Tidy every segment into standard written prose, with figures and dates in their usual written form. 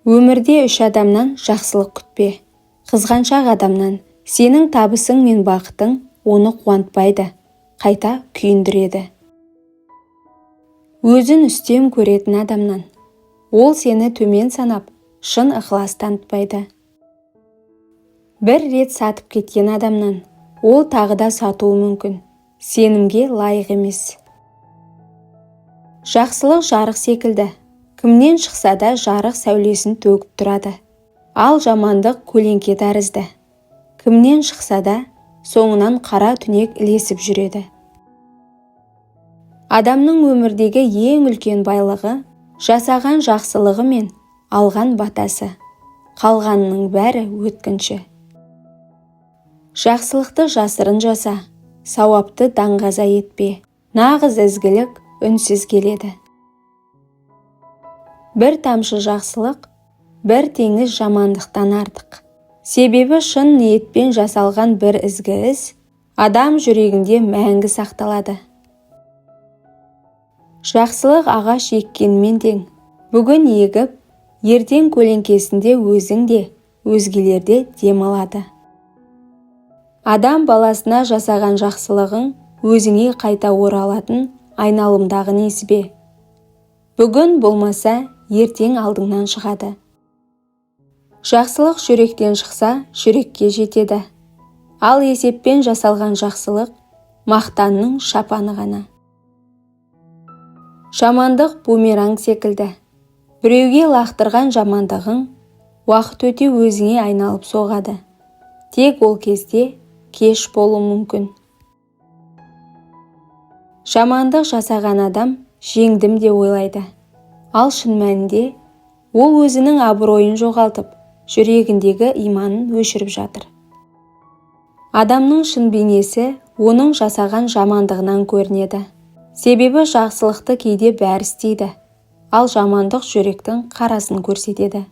Өмірде үш адамнан жақсылық күтпе. Қызғаншақ адамнан. Сенің табысың мен бақытың оны қуантпайды, қайта күйіндіреді. Өзін үстем көретін адамнан. Ол сені төмен санап, шын ықылас танытпайды. Бір рет сатып кеткен адамнан. Ол тағы да сатуы мүмкін, сенімге лайық емес. Жақсылық жарық секілді. Кімнен шықса да, жарық сәулесін төгіп тұрады. Ал жамандық көлеңке тәрізді. Кімнен шықса да, соңынан қара түнек ілесіп жүреді. Адамның өмірдегі ең үлкен байлығы – жасаған жақсылығы мен алған батасы. Қалғанының бәрі өткінші. Жақсылықты жасырын жаса, сауапты даңғаза етпе. Нағыз ізгілік үнсіз келеді. Бір тамшы жақсылық бір теңіз жамандықтан артық. Себебі шын ниетпен жасалған бір ізгі іс адам жүрегінде мәңгі сақталады. Жақсылық ағаш еккенмен тең. Бүгін егіп, ертең көлеңкесінде өзің де, өзгелер де дем алады. Адам баласына жасаған жақсылығың өзіңе қайта оралатын айналымдағы несібе. Бүгін болмаса, ертең алдыңнан шығады. Жақсылық жүректен шықса, жүрекке жетеді. Ал есеппен жасалған жақсылық – мақтанның шапаны ғана. Жамандық бумеранг секілді. Біреуге лақтырған жамандығың уақыт өте өзіңе айналып соғады. Тек ол кезде кеш болуы мүмкін. Жамандық жасаған адам жеңдім деп ойлайды. Ал шын мәнінде ол өзінің абыройын жоғалтып, жүрегіндегі иманын өшіріп жатыр. Адамның шын бейнесі оның жасаған жамандығынан көрінеді. Себебі жақсылықты кейде бәрі істейді, ал жамандық жүректің қарасын көрсетеді.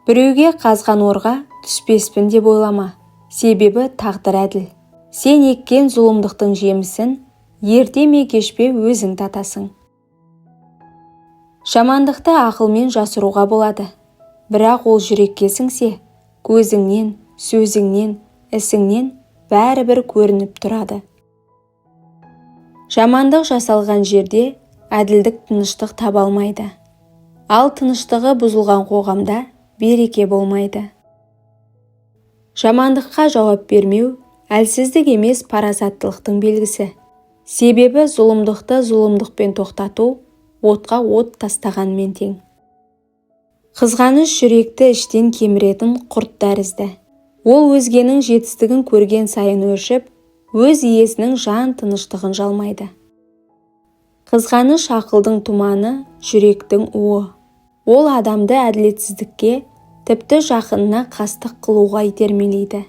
Біреуге қазған орға түспеспін деп ойлама. Себебі тағдыр әділ. Сен еккен зұлымдықтың жемісін ерте ме, кеш пе өзің татасың. Жамандықты ақылмен жасыруға болады. Бірақ ол жүрекке сіңсе, көзіңнен, сөзіңнен, ісіңнен бәрібір көрініп тұрады. Жамандық жасалған жерде әділдік тыныштық таба алмайды. Ал тыныштығы бұзылған қоғамда береке болмайды. Жамандыққа жауап бермеу – әлсіздік емес, парасаттылықтың белгісі. Себебі зұлымдықты зұлымдықпен тоқтату – отқа от тастағанмен тең. Қызғаныш жүректі іштен кеміретін құрт тәрізді. Ол өзгенің жетістігін көрген сайын өршіп, өз иесінің жан тыныштығын жалмайды. Қызғаныш – ақылдың тұманы, жүректің уы. Ол адамды әділетсіздікке, тіпті жақынына қастық қылуға итермелейді.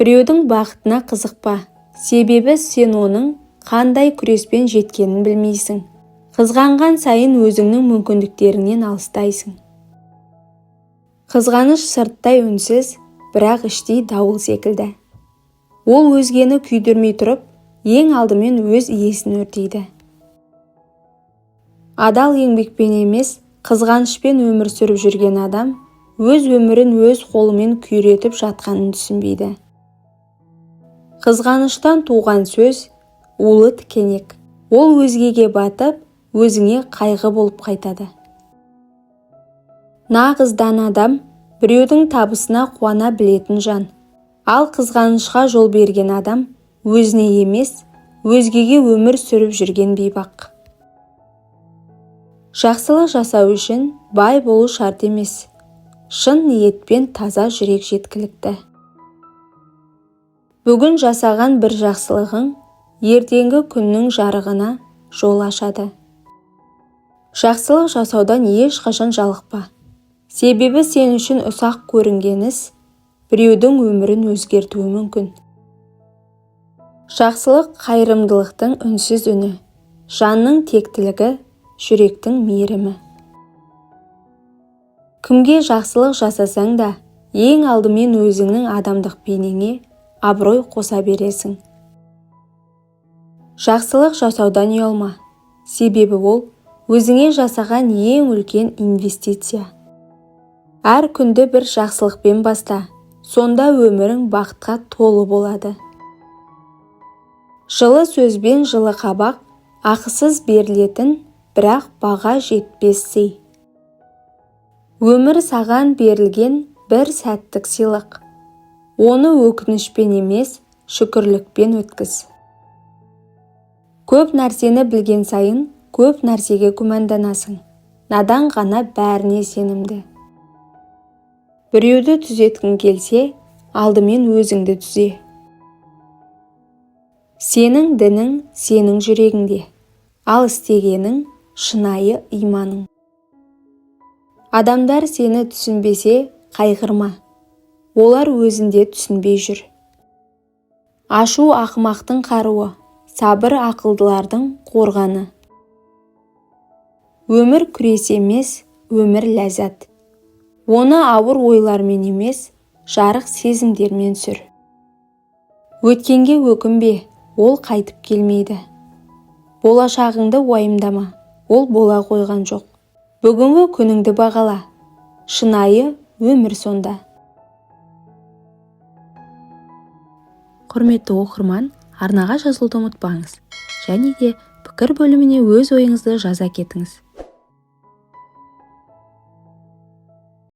Біреудің бақытына қызықпа. Себебі сен оның қандай күреспен жеткенін білмейсің. Қызғанған сайын өзіңнің мүмкіндіктеріңнен алыстайсың. Қызғаныш сырттай үнсіз, бірақ іштей дауыл секілді. Ол өзгені күйдірмей тұрып, ең алдымен өз иесін өртейді. Адал еңбекпен емес, қызғанышпен өмір сүріп жүрген адам өз өмірін өз қолымен күйретіп жатқанын түсінбейді. Қызғаныштан туған сөз – улы тікенек. Ол өзгеге батып, өзіңе қайғы болып қайтады. Нағыз дана адам – біреудің табысына қуана білетін жан. Ал қызғанышқа жол берген адам өзіне емес, өзгеге өмір сүріп жүрген бейбақ. Жақсылық жасау үшін бай болу шарт емес. Шын ниетпен таза жүрек жеткілікті. Бүгін жасаған бір жақсылығың ертеңгі күннің жарығына жол ашады. Жақсылық жасаудан ешқашан жалықпа. Себебі сен үшін ұсақ көрінген іс біреудің өмірін өзгертуі мүмкін. Жақсылық – қайырымдылықтың үнсіз үні, жанның тектілігі, жүректің мейірімі. Кімге жақсылық жасасаң да, ең алдымен өзіңнің адамдық бейнеңе абырой қоса бересің. Жақсылық жасаудан ұялма. Себебі ол Өзіңе жасаған ең үлкен инвестиция. Әр күнді бір жақсылықпен баста, сонда өмірің бақытқа толы болады. Жылы сөз бен жылы қабақ ақысыз берілетін, бірақ баға жетпес сый. Өмір саған берілген бір сәттік сыйлық. Оны өкінішпен емес, шүкірлікпен өткіз. Көп нәрсені білген сайын көп нәрсеге күмәнданасың. Надан ғана бәріне сенімді. Біреуді түзеткің келсе, алдымен өзіңді түзе. Сенің дінің сенің жүрегіңде, ал істегенің шынайы иманың. Адамдар сені түсінбесе, қайғырма. Олар өзінде түсінбей жүр. Ашу ақымақтың қаруы, сабыр ақылдылардың қорғаны. Өмір күрес емес, өмір ләззат. Оны ауыр ойлармен емес, жарық сезімдермен сүр. Өткенге өкінбе, ол қайтып келмейді. Болашағыңды уайымдама, ол бола қойған жоқ. Бүгінгі күніңді бағала. Шынайы өмір сонда. Құрметті оқырман, арнаға жазылуды ұмытпаңыз. Және де пікір бөліміне өз ойыңызды жаза кетіңіз.